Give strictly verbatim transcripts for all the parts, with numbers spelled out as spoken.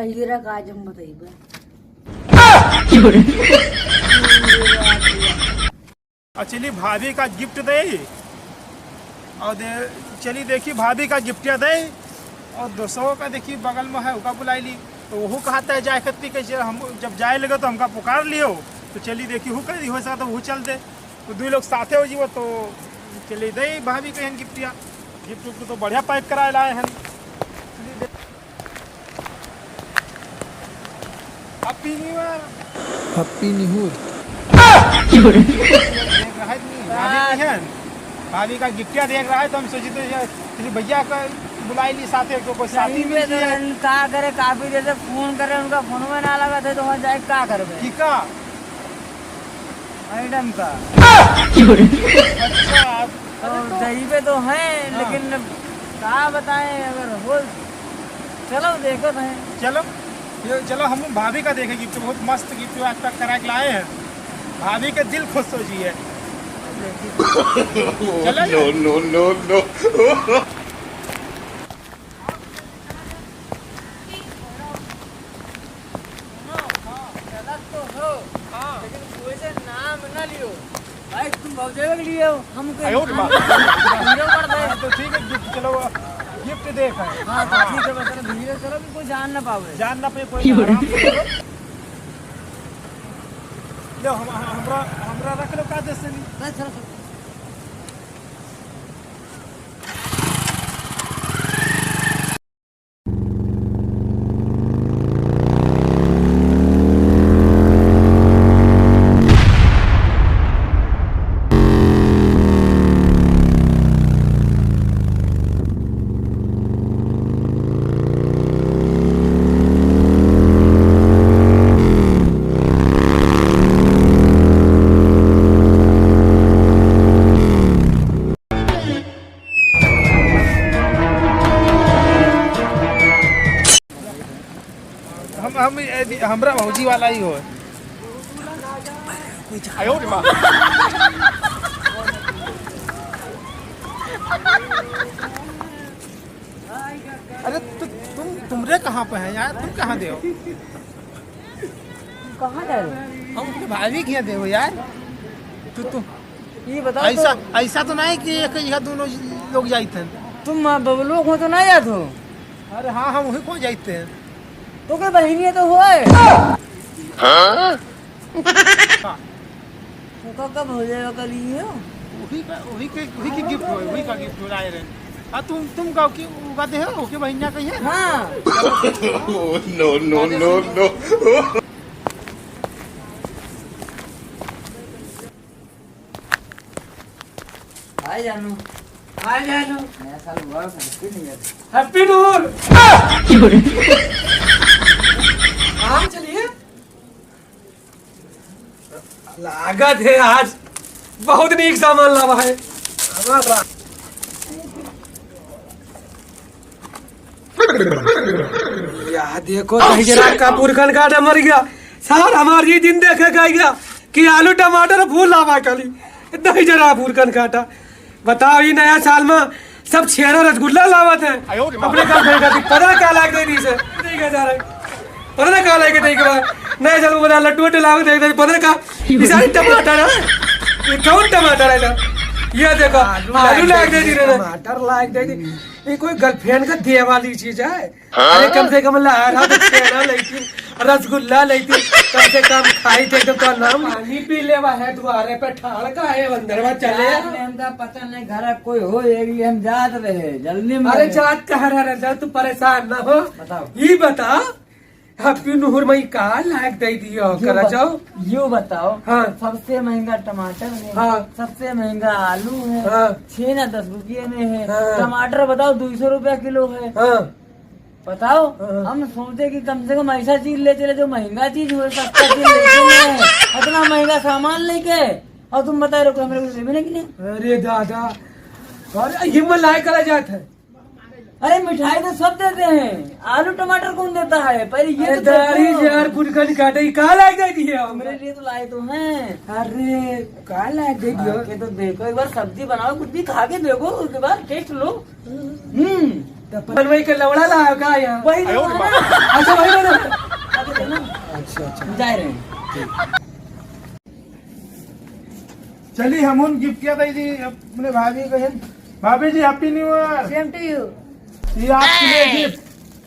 हीरा का आज हम बताइबे। और चली भाभी का गिफ्ट दे, और दे, चली देखी भाभी का गिफ्टिया दे, और दोस्तों का देखी बगल में है, ओका बुलाई ली। तो वहू कहता है जाए खत्ती, कैसे हम जब जाए लगे तो हमका पुकार लियो। तो चली देखी हूँ कह दी, हो सकता तो वहू चल दे। तो दुई लोग साथे हो जीवो तो चली दे भाभी के हन गिफ्टिया। गिफ्ट उफ्ट तो बढ़िया पैक कराए लाए हैं। Happy New Year। Happy New Year। देख रहा है कि नहीं? भाभी नहीं है? भाभी का गिफ्टिया देख रहा है तो हम सोची तो ये किसी भैया का बुलाई ली साथे, तो कोई साथी सही मिल में तो जाए। हम का करे, काफी देर से फोन करे, उनका फोन में ना लगा थे तो वहाँ जाए का करबे? ठीक है। मैडम का। अच्छा, आप तो अरे तो जइबे तो हैं, हाँ। लेकिन अब का बताएं, अगर हो, चलो देखो तो हैं। चलो, ये चलो हम भाभी का देखे गिफ्ट, बहुत मस्त गिफ्ट आज पैक करा के लाए हैं, भाभी के दिल खुश हो जी है। चलो। No, no, no, no। सुनो, चलत तो हो, हाँ। लेकिन कोई से नाम ना लियो। भाई, तुम भौजाई के लिए हो, हम के आयो रे बाप। हीरो कर दे। हाँ, तो ठीक है, गिफ्ट चलो, गिफ्ट देख है। हाँ, तो ठीक है, बस धीरे चलो कि कोई जान ना पावे। जान ना पावे कोई, आराम से चलो। लो, हम, हम, हमरा, हमरा रख लो, का दे से नहीं? नहीं, चलो, चलो। हम, हम, ए, हमरा भौजी वाला ही हो। आयो रे माँ। अरे तु-, तुम, तुमरे कहाँ पे हैं यार, तुम कहाँ दे हो? कहाँ जा रहे हो? हम अपने भाभी के यहाँ दे हो यार। तू, तू ये बताओ ऐसा, तो। ऐसा तो नहीं कि एक, यह दोनों लोग जाइत हैं। तुम बबलू को तो नहीं जात हो? अरे हाँ, हम वही को जाइत हैं। तो के बहिनिया तो होए। हाँ? ओका कब हो जाएगा, कल ही हो? वही का, वही के, वही के गिफ्ट हो, वही का गिफ्ट हो रहा है रे। आ तुम, तुम गाँव की उगाते हो, ओके बहिनिया कही है? हाँ। No, no, no, no। हाय जानू। हाय जानू। नया साल हुआ, हैप्पी न्यू ईयर। हैप्पी न्यू ईयर। कहाँ चलिए? लागत है आज बहुत नीक सामान लावा है। हमारा। यह देखो, दही जरा का पुरखन काटा मर गया। सार हमार ये दिन देखे गया कि आलू टमाटर फूल लावा खाली। दही जरा पुरखन काटा। बताओ, ये नया साल में सब छेना रसगुल्ला लावत है। आयो रे माँ। अपने घर में खातिर पता ना का लाग दे दी से। ठीक है, जा रहे। पता ना का लाग दे के बाद नया साल में बता लड्डू वड्डू लाग दे दे, पता ना का। ये सारे टमाटर है। ये कौन टमाटर है ना? ये देखो, आलू आलू लाग लाग दे दे दी रे। टमाटर लाग दे दी। ये कोई गर्लफ्रेंड का देवाली चीज है? अरे कम से कम ला रहा तो छेना लेती, रसगुल्ला लेती, कम से कम खाई थे तो का नाम। पानी पी लेवा है, द्वारे पे ठाड़ का है, अंदरवा चले। यार, हमका पता नहीं घर कोई हो, ये भी हम जात रहे, जल्दी में अरे रहे। जात कहाँ रह रहा, तू परेशान ना हो। बताओ। ये बता, हैप्पी न्यू ईयर में का लायक दे दियो, यो करा ब-, जाओ। यो बताओ, हाँ। सबसे महंगा टमाटर है, हाँ। सबसे महंगा आलू है, हाँ। छेना दस रुपये में है, हाँ। टमाटर बताओ दो सौ रुपया किलो है। हाँ। बताओ, हाँ। हम सोचे कि कम से कम ऐसा चीज ले चले जो महंगा चीज हो, सस्ता चीज लेके नहीं है। इतना महंगा सामान लेके, और तुम बता रहे हो कि हमरे कुछ देवे नहीं कि नहीं? अरे दादा, अरे हिम्मत लाए करा जात है। अरे मिठाई तो सब देते हैं, आलू टमाटर कौन देता है? पहले ये अरे तो देखो। दाढ़ी यार, गुटखा नहीं काटे, ये का लाए दे दिए हम? मेरे लिए तो लाए तो हैं। अरे का लाए दे दिए? खा के तो देखो, एक बार सब्जी बनाओ, कुछ भी खा के देखो, उसके बाद टेस्ट लो। हम्म। तो पनवई के लौड़ा ला है का यहाँ? वही लौड़ा। अच्छा, वही लौड़ा। अच्छा, अच्छा। जा रहे हैं। चलिए, हम उन गिफ्ट क्या दे दी अपने भाभी को। भाभी जी, Happy New Year। Same to you। ये आपके लिए गिफ्ट।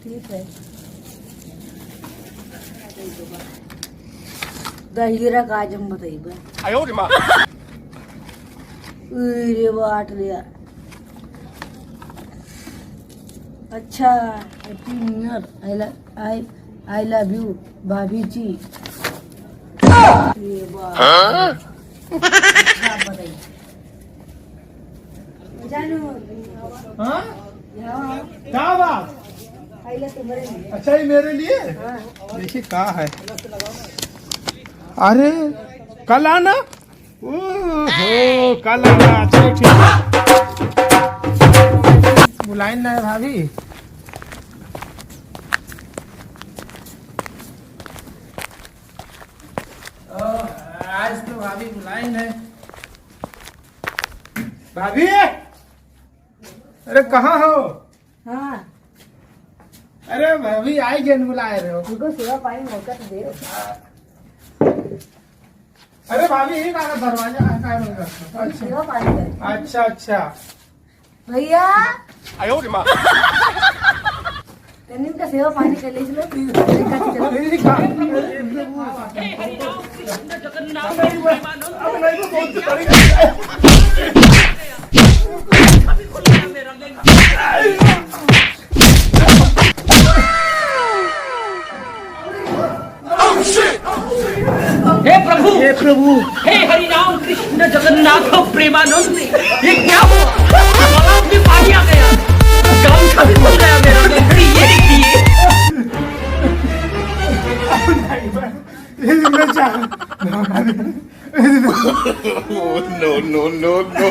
ठीक है। दहिजरा का आज हम बताइबे। आयो रे माँ। उई रे बाट रे। अच्छा, Happy New Year। I lo-, I, I love you, भाभी जी। ये बात। हाँ? अच्छा, बताइए। जानू। हाँ? यहाँ। क्या बात? I love तुम्हारे लिए। अच्छा, ये मेरे लिए? हाँ। देखिए, क्या है? अरे, कल आना। ओहो, कल आना, चलो ठीक है। बुलाइन ना है भाभी। ओ, आज तो भाभी बुलाइन है। भाभी, अरे कहाँ हो? हाँ। अरे भाभी, आई गेन बुलाए रहे हो। हमको सेवा पानी मौका तो दे। अरे भाभी, ये कहाँ का दरवाजा है, कहाँ का? अच्छा। सेवा पानी करे। अच्छा, अच्छा। भैया। आयो रे माँ। तनिन का सेवा पानी कर ले, चलो। चलो। हे प्रभु, हे प्रभु। हे हरि राम कृष्ण जगन्नाथ प्रेमानंद, ये क्या हुआ? गला में पानी आ गया, गामछा भी फट गया मेरा। ये देखिए। No, no, no, no, no।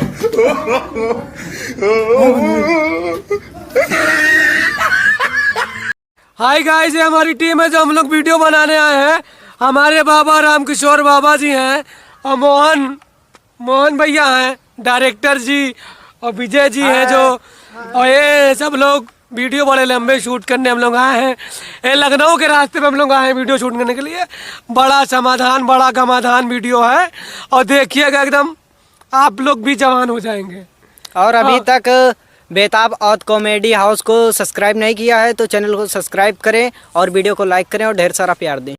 Hi guys, ये हमारी टीम है जो हम लोग वीडियो बनाने आए हैं। हमारे बाबा रामकिशोर बाबा जी हैं और मोहन, मोहन भैया हैं, डायरेक्टर जी, और विजय जी हैं जो, और ये सब लोग वीडियो बड़े लंबे शूट करने हम लोग आए हैं। ये लखनऊ के रास्ते पे हम लोग आए हैं वीडियो शूट करने के लिए। बड़ा समाधान, बड़ा घमाधान वीडियो है, और देखिएगा एकदम आप लोग भी जवान हो जाएंगे। और अभी हाँ। तक बेताब औध कॉमेडी हाउस को सब्सक्राइब नहीं किया है तो चैनल को सब्सक्राइब करें और वीडियो को लाइक करें और ढेर सारा प्यार दें।